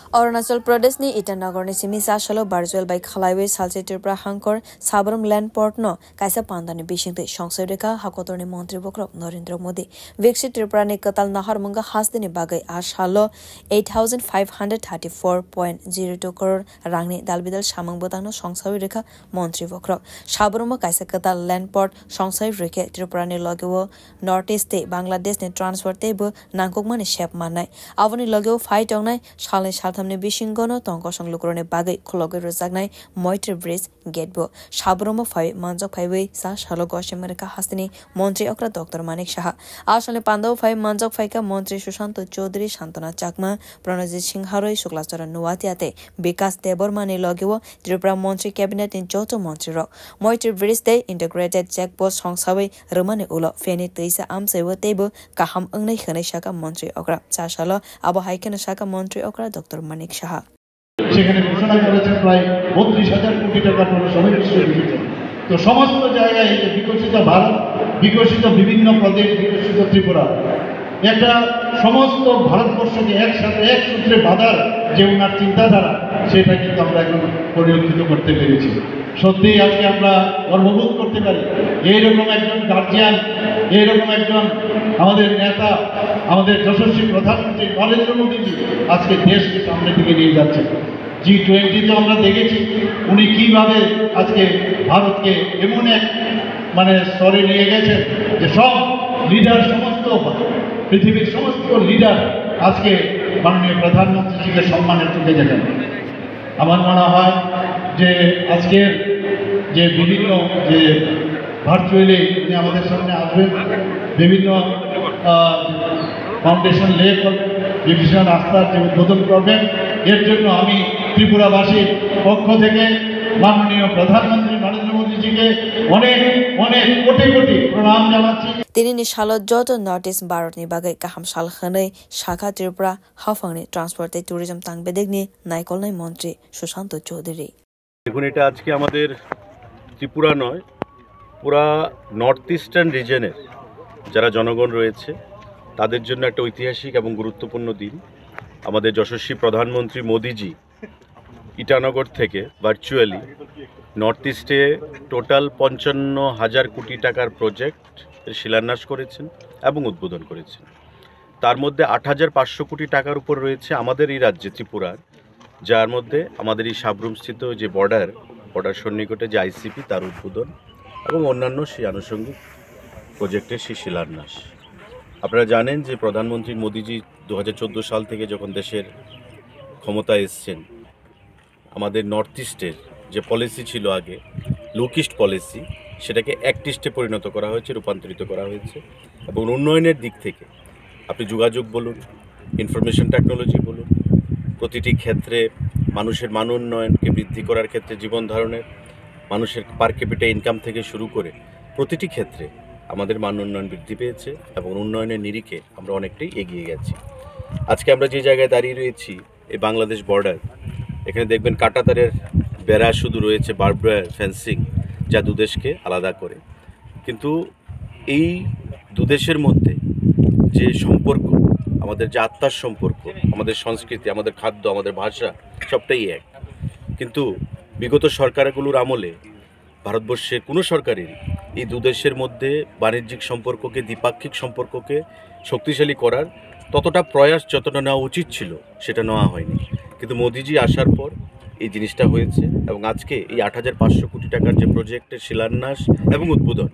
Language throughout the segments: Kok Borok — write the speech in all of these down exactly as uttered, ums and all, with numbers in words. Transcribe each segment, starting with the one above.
Arunachal Pradeshni Itanagarni simi sa salo virtual bai khlaiwi salchi Tripura hangkor Sabrum Land Portno kaisa pandani bisingtwi songsai rwkha hakotorni montri bokhorok Narendra Modi. Viksit Tripurani kwtal naharmungo hasteni bagwi a salo eight thousand five hundred thirty-four point zero two crore rangni dalbidal samung bwtangno songsawi rwkha montri bokhorok. Sabrumo kaisa kwtal land port songsai rwkhe Tripurani logeo North East tei Bangladeshni transport teibo nangkukmani sep mannai. Aboni logeo phai tongnai salnwi salthamni bisingono tong kosong lukurokni bagwi khulogwi rwjaknai Moitri Bridge gate bo. Sabrumo phai manjak phaiwi sa salo gosim rwkha hasteni montri okra Doctor Manik Saha. A salni pandao phai manjak phaikha montri Sushanto Chaudhary, Santana Chakma, Pranajit Singha Roy, Shukla Charan Noatia tei Bikas Debbarmani logeo Tripura montri cabinet ni joto montri rok. Moitri Bridge tei integrated check post songsawi rwmani ulo feni twisa amchaiwi teibo kaham wngnai hwnwi sakha montri okra. Sa salo abo hai kheno sakha montri okra Doctor Manik Saha. সেখানে ঘোষণা করেছেন প্রায় বত্রিশ হাজার কোটি টাকার কোনো সময় বিশ্ববিদ্যালয়। তো সমস্ত জায়গায় এই যে বিকশিত ভারত, বিকশিত বিভিন্ন প্রদেশ, বিকশিত ত্রিপুরা, একটা সমস্ত ভারতবর্ষকে একসাথে এক সূত্রে বাঁধার যে ওনার চিন্তাধারা, সেটা কিন্তু আমরা এখন পরিলক্ষিত করতে পেরেছি। সত্যিই আজকে আমরা গর্ববোধ করতে পারি, এইরকম একজন গার্জিয়ান, এইরকম একজন আমাদের নেতা, আমাদের যশস্বী প্রধানমন্ত্রী নরেন্দ্র মোদীজি আজকে দেশকে সামনের দিকে নিয়ে যাচ্ছেন। জি টোয়েন্টিতে আমরা দেখেছি উনি কিভাবে আজকে ভারতকে এমন এক মানে স্তরে নিয়ে গেছেন যে সব লিডার, সমস্ত পৃথিবীর সমস্ত লিডার আজকে মাননীয় প্রধানমন্ত্রীজিকে সম্মানের চোখে দেখেন। আমার মনে হয় যে আজকের যে বিভিন্ন যে ভার্চুয়ালি উনি আমাদের সামনে আসবেন, বিভিন্ন ফাউন্ডেশন লে করবেন, বিভিন্ন রাস্তার যে উদ্বোধন করবেন, এর জন্য আমি ত্রিপুরাবাসীর পক্ষ থেকে মাননীয় প্রধানমন্ত্রী নরেন্দ্র মোদীজিকে অনেক অনেক কোটি কোটি প্রণাম জানাচ্ছি। Tinini salo joto North East Bharatni bagwi kaham sal hwnwi sakha Tripura haphangni transport tei tourism tangbedekni naikolnai montri Sushanto Chaudhary. দেখুন, এটা আজকে আমাদের ত্রিপুরা নয়, পুরা নর্থ ইস্টার্ন রিজনের যারা জনগণ রয়েছে, তাদের জন্য একটা ঐতিহাসিক এবং গুরুত্বপূর্ণ দিন। আমাদের যশস্বী প্রধানমন্ত্রী মোদিজি ইটানগর থেকে ভার্চুয়ালি নর্থ ইস্টে টোটাল পঞ্চান্ন হাজার কোটি টাকার প্রজেক্ট শিলান্যাস করেছেন এবং উদ্বোধন করেছেন। তার মধ্যে আট হাজার পাঁচশো কোটি টাকার উপর রয়েছে আমাদের এই রাজ্যে, ত্রিপুরার, যার মধ্যে আমাদের এই সাবরুমস্থিত যে বর্ডার, বর্ডার সন্নিকটে যে আইসিপি, তার উদ্বোধন এবং অন্যান্য সেই আনুষঙ্গিক প্রজেক্টের সেই শিলান্যাস। আপনারা জানেন যে প্রধানমন্ত্রী মোদিজি দু হাজার চোদ্দো সাল থেকে যখন দেশের ক্ষমতায় এসছেন, আমাদের নর্থ ইস্টের যে পলিসি ছিল আগে, লুক ইস্ট পলিসি, সেটাকে অ্যাক্ট ইস্টে পরিণত করা হয়েছে, রূপান্তরিত করা হয়েছে। এবং উন্নয়নের দিক থেকে আপনি যোগাযোগ বলুন, ইনফরমেশন টেকনোলজি বলুন, প্রতিটি ক্ষেত্রে মানুষের মান উন্নয়নকে বৃদ্ধি করার ক্ষেত্রে, জীবন ধারণের, মানুষের পার ক্যাপিটা ইনকাম থেকে শুরু করে প্রতিটি ক্ষেত্রে আমাদের মান উন্নয়ন বৃদ্ধি পেয়েছে এবং উন্নয়নের নিরিখে আমরা অনেকটাই এগিয়ে গেছি। আজকে আমরা যে জায়গায় দাঁড়িয়ে রয়েছি, এই বাংলাদেশ বর্ডার, এখানে দেখবেন কাঁটাতারের বেড়া শুধু রয়েছে, বার্বড ওয়্যার ফেন্সিং, যা দুদেশকে আলাদা করে। কিন্তু এই দুদেশের মধ্যে যে সম্পর্ক, আমাদের যে আত্মার সম্পর্ক, আমাদের সংস্কৃতি, আমাদের খাদ্য, আমাদের ভাষা, সবটাই এক। কিন্তু বিগত সরকারগুলোর আমলে ভারতবর্ষের কোনো সরকারেরই এই দুদেশের মধ্যে বাণিজ্যিক সম্পর্ককে, দ্বিপাক্ষিক সম্পর্ককে শক্তিশালী করার ততটা প্রয়াস যতটা নেওয়া উচিত ছিল, সেটা নেওয়া হয়নি। কিন্তু মোদিজি আসার পর এই জিনিসটা হয়েছে এবং আজকে এই আট হাজার পাঁচশো কোটি টাকার যে প্রজেক্টের শিলান্যাস এবং উদ্বোধন,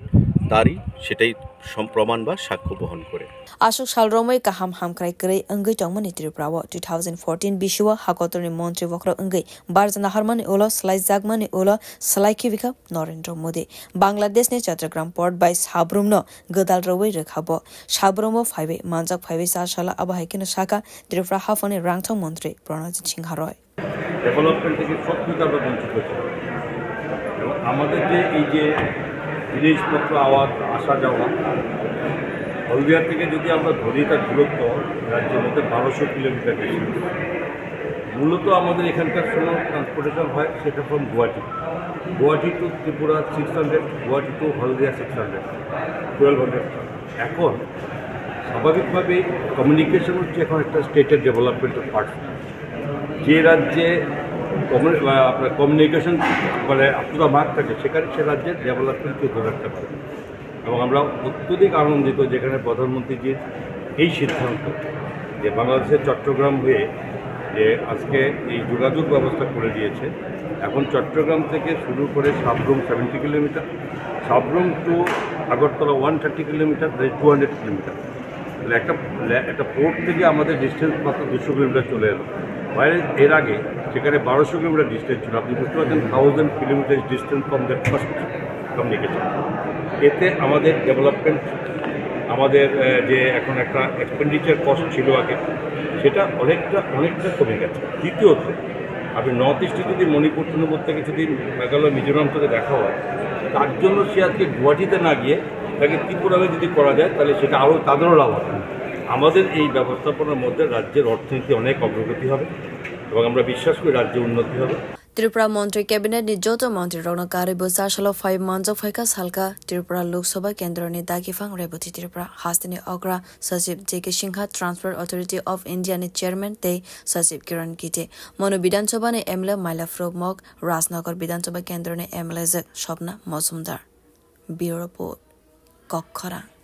তারই সেটাই সম-, প্রমাণ বা সাক্ষ্য বহন করে। Aswk sal romwi kaham hamkrai kwrwi wngwi tongmani Tripura o two thousand fourteen bisio hakotorni montri bokhorok wngwi barjana harmani ulo swlaijakmani ulo swlai khibikha Narendra Modi. Bangladeshni Chattogram port bai Sabrumno gwdal rwui rwkha bo. Sabrumo phaiwi manjak phaiwi char salo abo hai kheno sakha Tripura haphangni rangchak montri Pranajit Singha Roy. Development থেকে সব কিছু আমরা বঞ্চিত ছিলাম। এবং আমাদের যে এই যে জিনিসপত্র আওয়া আসা যাওয়া, হলদিয়া থেকে যদি আমরা ধরি, তার দূরত্ব রাজ্যের মধ্যে বারোশো কিলোমিটার বেশি। মূলত আমাদের এখানকার সময় ট্রান্সপোর্টেশন হয় সেটা ফ্রম গুয়াহাটি, গুয়াহাটি টু ত্রিপুরা সিক্স হান্ড্রেড, গুয়াহাটি টু হলদিয়া সিক্স হান্ড্রেড, টুয়েলভ হান্ড্রেড। এখন স্বাভাবিকভাবেই কমিউনিকেশন হচ্ছে এখন একটা স্টেটের ডেভেলপমেন্টের পার্ট। যে রাজ্যে কমিউ- আহ, আপনার কমিউনিকেশন মানে পুরো মাঠ থাকে, সেখানে সে রাজ্যের ডেভেলপমেন্ট কেউ ধরে রাখতে পারে। এবং আমরা অত্যধিক আনন্দিত যেখানে প্রধানমন্ত্রীজির এই সিদ্ধান্ত যে বাংলাদেশের চট্টগ্রাম হয়ে যে আজকে এই যোগাযোগ ব্যবস্থা করে দিয়েছে। এখন চট্টগ্রাম থেকে শুরু করে Sabroom seventy kilometre, Sabroom to Agartala one thirty kilometre, to hundred kilometre. তাহলে একটা ল্যা- একটা পোর্ট থেকে আমাদের ডিস্টেন্স মাত্র দুশো কিলোমিটার চলে এলো। বাইরে এর আগে সেখানে বারোশো কিলোমিটার ডিস্টেন্স ছিল। আপনি বুঝতে পারছেন, thousand kilometre distance from the first communication. এতে আমাদের ডেভেলপমেন্ট, আমাদের আহ, যে এখন একটা এক্সপেন্ডিচার কস্ট ছিল আগে, সেটা অনেকটা অনেকটা কমে গেছে। দ্বিতীয়ত, আপনি নর্থ ইস্টে যদি মণিপুর টণিপুর থেকে যদি মেঘালয় মিজোরাম থেকে দেখা হয়, তার জন্য সে আজকে গুয়াহাটিতে না গিয়ে তাকে ত্রিপুরা হয়ে যদি করা যায়, তাহলে সেটা আরও তাদেরও লাভ হবে। আমাদের এই ব্যবস্থাপনার মধ্যে রাজ্যের অর্থনীতি অনেক অগ্রগতি হবে এবং আমরা বিশ্বাস করি রাজ্যে উন্নতি হবে। Tripura Montri Cabinet ni joto montri rokno karwi bwsa salo phai manjak phaikha salka Tripura Lok Sabha kendroni dagiphang Reboti Tripura hasteni okra Sachib J K Singha, Transport Authority of India ni Chairman tei Sachib Kiran Gite, Manu Bidhan Sabha ni M L A Maila Phrokmok, Rajnagar Bidhan Sabha kendroni M L A jwk Swapna Mojumdar. Bureau Report, Kokkhorang.